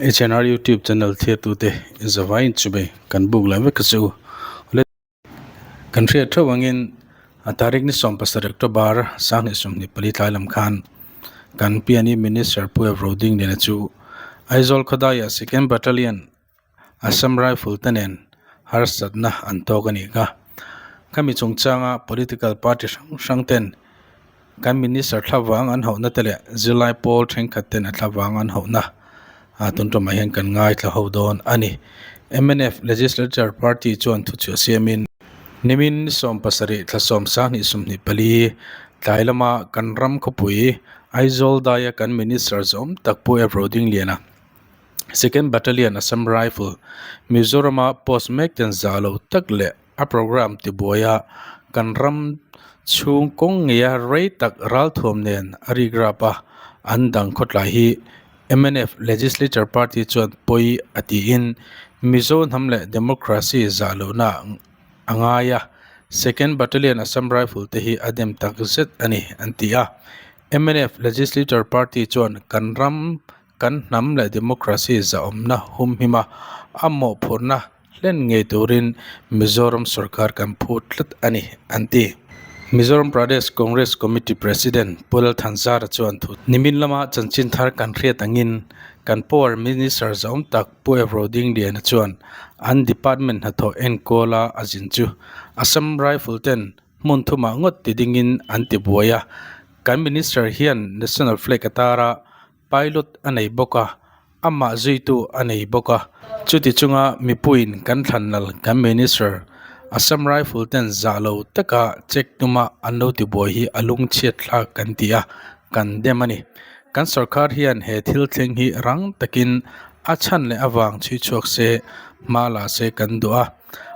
HNR YouTube channel thirtute i zavaiin chubei kan buk leh vek a che u. Kan hriat theuh angin a tarik ni 17 October 2024 tlai lam khan kan PNE Minister Pu Ev Rodingliana chu Aizawl khawdaiah Second Battalion Assam Rifle te nen harsatna an tawk a nih kha. Khami chungchanga political party hrang hrang ten kan minister thlavang an hauhna te leh zirlai pawl thenkhat ten a thlavang an hauhna ah tun tumah hian kan ngaithla ho dawn a ni. Mnf Legislature Party chuan thuchhuah siamin nimin 17 thla 10 20 24 tlai lama kan ram khawpui Aizawl daia kan minister zawm tak Pu Ev Rodingliana Second Battalion Assam Rifle Mizorama post mek ten zah lo tak leh a programme tibuaia kan ram chhung kawng ngeia rei tak ralthuam nen a rik rap a, an dang khawtlai hi mnf Legislature Party chuan pawi a tiin Mizo hnam leh democracy zah lohna a ngai a, Second Battalion Assam Rifle te hi a dem tak zet a ni an ti a. Mnf Legislature Party chuan kan ram Kan hnam leh democracy zahawmna humhim a, a mawhphurhna hlen ngei turin Mizoram sorkar kan phut tlat a ni, an ti. Mizoram Pradesh Congress Committee President Pu Lalthanzara chuan thu nimin lama chanchin thar kan hriat angin kan Power Minister zahawm tak Pu Evro Dingliana chuan an department hnathawh enkawla a zin chu Assam Rifle ten hmun thumah ngawt ti dingin an ti buai a, kan Minister hian National Flag a tar a, Pilot a nei bawk a, amah zuitu a nei bawk a. Chuti chunga mipuiin kan thlanlal kan Minister Assam Rifle ten zah lo taka check tuma an lo tibuai hi a lungchhiat thlak kan ti a, kan dem a ni. Kan sorkar hian he thil thleng hi rang takin a chhan leh avang chhui chhuak se, hma la se kan duh a.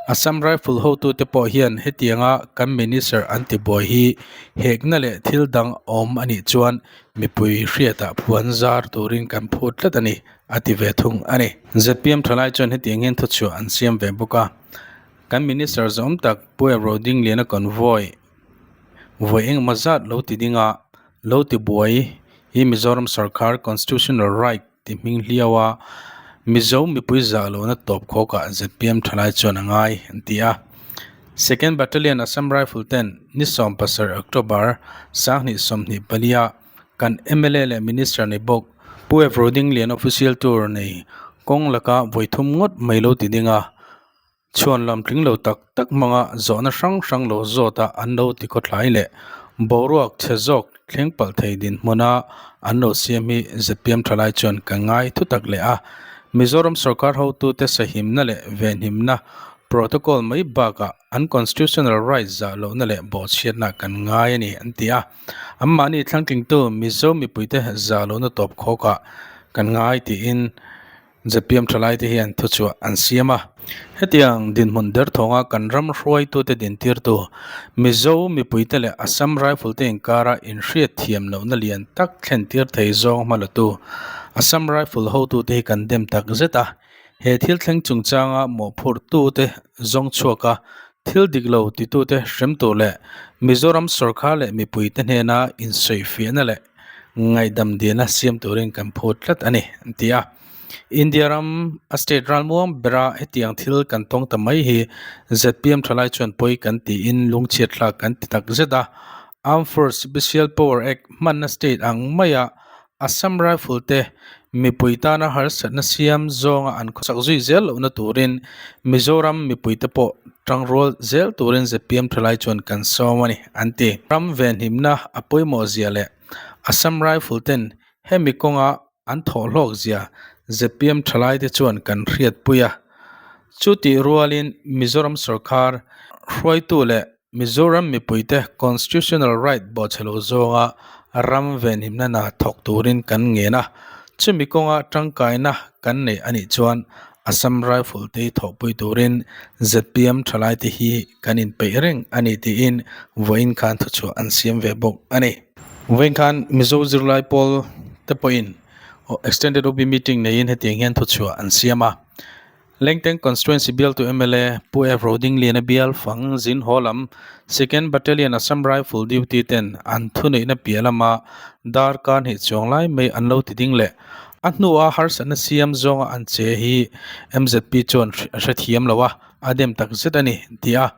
Assam Rifle hotute pawh hian hetianga kan Minister an tibuai hi hekna leh thil dang awm a nih chuan Mipui hriatah phuan zar turin kan phut tlat a ni, a ti ve thung a ni. Zpm thalai chuan hetiang hian thuchhuah an siam ve bawk a, kan Minister zawm tak Pu Ebro Dingliana convoy vawi engemaw zat lo ti ding a, lo ti buai hi Mizoram sorkar constitutional right ti hming hliau a, Mizo mipui zah lohna tawp khawkah zpm thalai chuan a ngai, an ti a. Second Battalion Assam Rifle ten ni 17 October 2024 ah kan mla leh Minister ni bawk Pu F Rodinglian Official Tour nei kawng laka vawi thum ngawt mai lo ti ding a, chhuan lam tling lo tak tak hmanga zawhna hrang hrang lo zawta an lo ti khawthlai leh boruak chhe zawk thleng palh thei dinhmuna an lo siam hi zpm thalai chuan ka ngai thutak leh a. Mizoram sorkar hotute sahimna leh venhimna Protocol mai bakah an constitutional right zah lohna leh bawhchhiatna kan ngai a ni, an ti a. Anmahni thlangtlingtu Mizo mipuite zah lohna tawp khawkah kan ngai tiin zpm thalaite hian thuchhuah an siam a. Hetiang dinhmun derthawnga kan ram hruaitute dintirtu Mizo mipuite leh Assam Rifle te inkara inhriat thiam lohna lian tak thlentir thei zawng hmalatu Assam Rifle hotute hi kan dem tak zet a. He thil thleng chungchanga mawhphurhtute zawng chhuak a, thil dik lo titute hrem tur leh Mizoram sorkar leh mipuite hnena insawifiahna leh ngaihdam dilna siam turin kan phut tlat a ni, an ti a. India ram a state ralmuang bera hetiang thil kan tawng ta mai hi zpm thalai chuan pawi kan tiin lungchhiat thlak kan ti tak zet a. Armed Force Special Power Act hmanna state ang maia Assam Rifle te mipui tana harsatna siam zawnga an khawsak zui zel lohna turin Mizoram mipuite pawh tangrual zel turin zpm thalai chuan kan sawm a ni, an ti. Ram venhimna a pawimawh zia leh Assam Rifle ten hemi kawnga an thawhhlawk zia zpm thalaite chuan kan hriatpui a. Chutih rualin Mizoram sorkar hruaitu leh Mizoram mipuite Constitutional Right bawhchhe lo zawnga ram venhimna hna thawk turin kan ngen a, chumi kawnga tangkaina kan neih a nih chuan Assam Rifle te thawhpui turin zpm thalaite hi kan inpeih reng a ni tiin vawiin khan thuchhuah an siam ve bawk a ni. Vawiin khan Mizo zirlai pawl te pawhin Extended OB meeting neiin hetiang hian thuchhuah an siam a. Lengteng Constituency bialtu mla Pu F Rodingliana bial fang zin haw lam Second Battalion Assam Rifle duty ten an thuneihna piah lama darkar hnih chuang lai mai an lo ti ding leh. A hnua harsatna siam zawnga an che hi mzp chuan a hrethiam lo a, a dem tak zet a ni, ti a.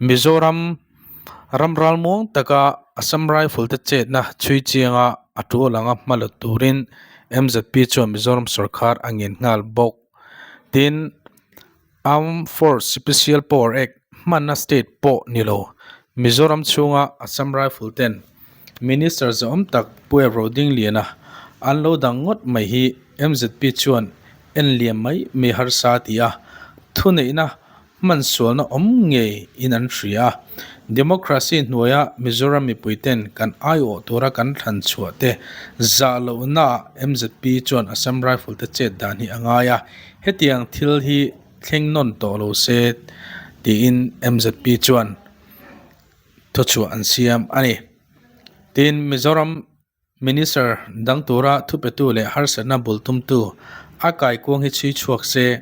Mizoram ram ralmuang taka Assam Rifle te chetna chhui chianga a tul anga hma la turin mzp chuan Mizoram sawrkar a ngen nghal bawk. Tin, Armed Force Special Power Act hmanna state pawh ni lo, Mizoram chhunga Assam Rifle ten Minister zahawm tak Pu Evro Dingliana an lo dang ngawt mai hi mzp chuan en liam mai mai harsa ti a, thuneihna hmansualna awm ngei in an hria a. Democracy hnuaia Mizoram mipui ten kan aiawh tura kan thlan chhuah te zah lohnaah mzp chuan Assam Rifle te chet dan hi a ngai a, hetiang thil hi thleng nawn tawh lo se tiin mzp chuan thuchhuah an siam a ni. Tin, Mizoram Minister dang tura thupetu leh harsatna bul tumtu a kaikuang hi chhui chhuak se,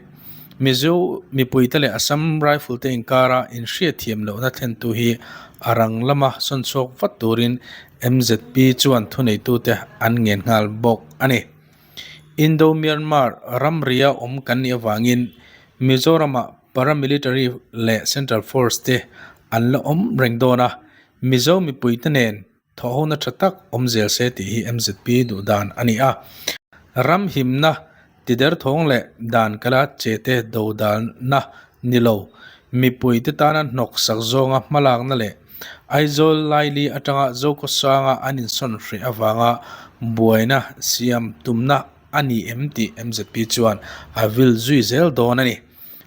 Mizo mipuite leh Assam Rifle te inkara inhriatthiam lohna thlentu hi a rang lama sawn chhuak vat turin mzp chuan thuneitute an ngen nghal bawk a ni. Indo-Myanmar ramria awm kan nih avangin Mizoramah paramilitary leh Central Force te an la awm reng dawn a, Mizo mipuite nen Thawhhona tha tak awm zel se tih hi mzp duh dan a ni a. Ram himna tiderthawng leh dan kala chete dodalna ni lo, mipuite tana hnawk sak zawnga hmalakna leh Aizawl laili atanga Zokhawsanga an insawn hreh avanga buaina siam tumna a ni em tih mzp chuan a vil zui zel dawn a ni.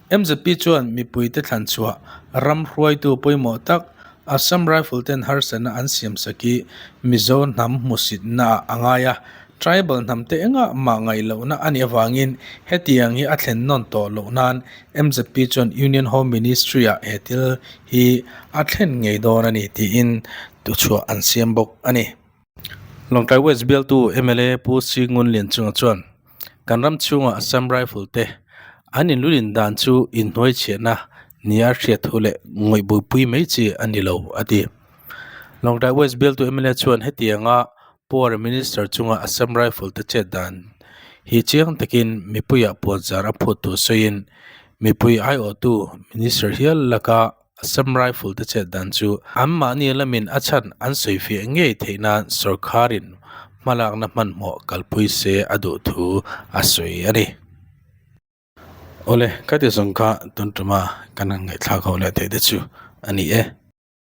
Mzp chuan mipuite thlan chhuah ram hruaitu pawimawh tak Assam Rifle ten harsatna an siamsak hi Mizo hnam hmusitnaah a ngai a, tribal hnamte engah mah ngaih lohna a nih avangin hetiang hi a thlen nawn tawh loh nan mzp chuan Union Home Ministry-ah he thil hi a thlen ngei dawn a ni tiin tuchhuah an siam bawk a ni. Lawngtlai West bialtu mla Pu Singun Lianchunga chuan kan ram chhunga Assam Rifle te an inlulin dan chu inhnuai chhiahna nia hriat thu leh ngawih buaipui mai chi a ni lo a ti. Lawngtlai West bialtu mla chuan hetianga Power Minister chunga Assam Rifle te chet dan hi chiang takin mipuiah puanzar a phut thu sawiin mipui aiawhtu Minister hial laka Assam Rifle te chet dan chu anmahni lamin a chhan an sawifiah ngei theih nan sawrkharin hmalakna hmanhmawh kalpui se a duh thu a sawi a ni. Awle, ka ti zawng kha tun tuma kan han ngaihthlak ho leh theih te chu a ni e.